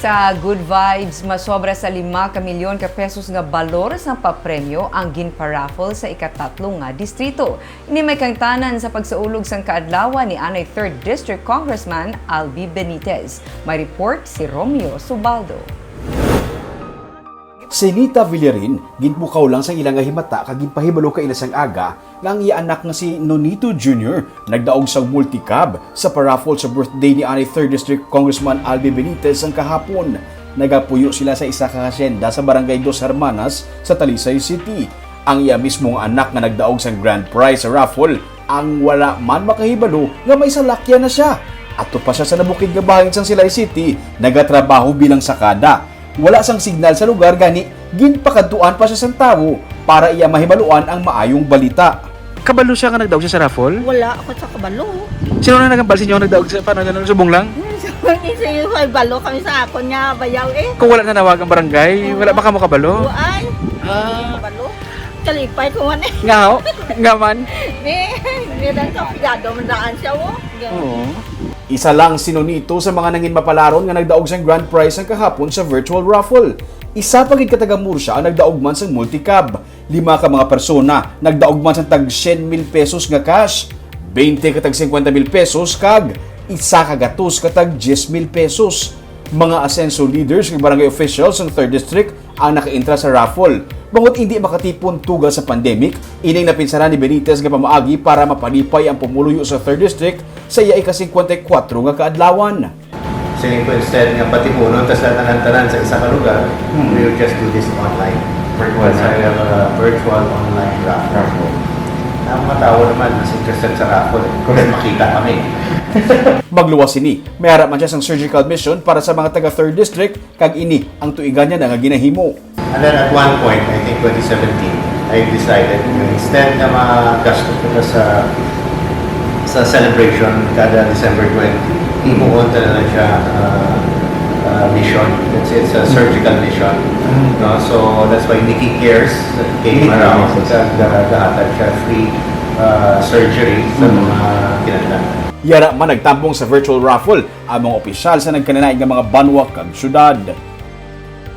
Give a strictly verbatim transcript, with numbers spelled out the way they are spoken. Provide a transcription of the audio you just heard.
Sa Good Vibes, masobra sa lima ka milyon ka pesos nga balor sang papremyo ang ginpa-raffle sa ikatatlo nga distrito. Ini may kaangtanan sa pagsaulog sang kaadlawan ni anay Third District Congressman Albi Benitez. May report si Romeo Subaldo. Si Nita Villarin, ginpukaw lang sang ila nga himata kag ginpahibalo kaina sang aga nga ang iya anak nga si Nonito Junior nagdaog sang multicab sa paraffle sa birthday ni anay Third District Congressman Albi Benitez sang kahapon. Nagapuyo sila sa isa ka hacienda sa Barangay Dos Hermanas sa Talisay City. Ang iya mismo nga anak nga nagdaog sang grand prize sa raffle ang wala man makahibalo nga may salakyan na siya. Ato pa siya sa nabukid nga bahin sang Silay City, nagatrabaho bilang sakada. Wala sang signal sa lugar, gani ginpakadtuan pa siya sang tawo para iya mahibaluan ang maayong balita. Kabalo siya nga nagdaog siya sa raffle? Wala ako sa kabalo. Sino na nagambal sa inyo nga nagdaog sa paano na subong lang? Hmm, sa mga isa yung may balo kami sa akon nga bayaw eh. Kung wala nanawag ang barangay, Oo. Wala ba kamo kabalo? Ay, Ah, kabalo. Kalipay ko man eh. Nga ho? Nga man? Ni, ni lang kapigado man daan siya oh. Oo. Isa lang si Nonito sa mga nangin mapalaron nga nagdaog sang grand prize sang kahapon sa virtual raffle. Isa pa gid ka taga Murcia ang nagdaog man sang multicab. Lima ka mga persona nagdaog man sang tag syen mil pesos nga cash, twenty ka tag cincuenta mil pesos kag isa ka gatos ka tag diyes mil pesos. Mga Asenso leaders kag barangay officials sang Third District ang nakaentra sa raffle. Bangod indi makatipon tuga sa pandemic, ining napinsaran ni Benitez nga pamaagi para mapalipay ang pumuluyo sa Third District sa iya ika-singkwenta y kuwatro nga kaadlawan. Siling ko, instead nga patipunon ta sila tanan-tanan sa isa ka lugar, Hmm. we will just do this online. Virtual That's na. why we have a virtual online raffle. Raffle. Ang mga tao naman, mas interested sa raffle. Correct. Mas makita kami. Magluwas sini, may ara man siya sang surgical mission para sa mga taga Third District, kag ini ang tuigan niya na nga ginahimo. And then at one point, I think twenty seventeen, I decided na instead na magastos kita sa sa celebration kada December twenty, imuon ta na lang siya uh, uh, mission. It's, it's a surgical mission. No? So that's why Nikki Cares came Nikki around Cares. Kag uh, gahatag siya free uh, surgery sa mga kinahanglan. Yara man nagtambong sa virtual raffle ang mga opisyal sa nagkananaig nga mga banwa kag syudad.